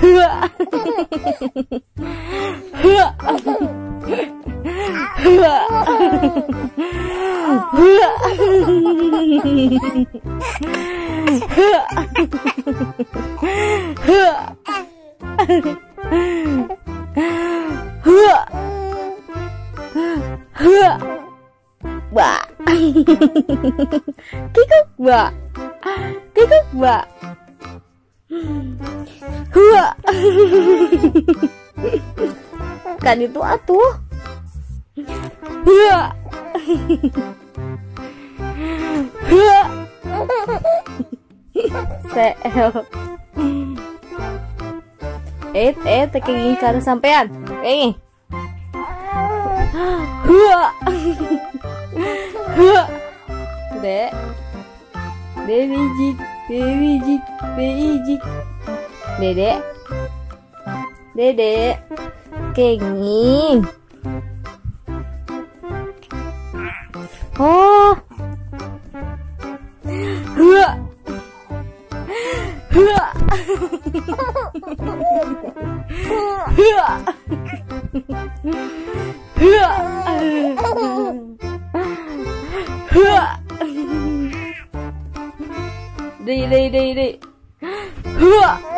Hua. Hua. Hua. Hua. Hua. Hua. Hua. Hua. Wah. Kikuk wah. Kikuk wah. Hua. Kan itu atuh. Hua. Hua. Sel. Teh kenging kana sampean. Kenging. Hua. Hua. Dek. Dek bijik, dek bijik, Dedek. Dedek. Kenging. Oh. Hua. Hua. Hua. Hua. Hua. Đi đi đi đi. Hua.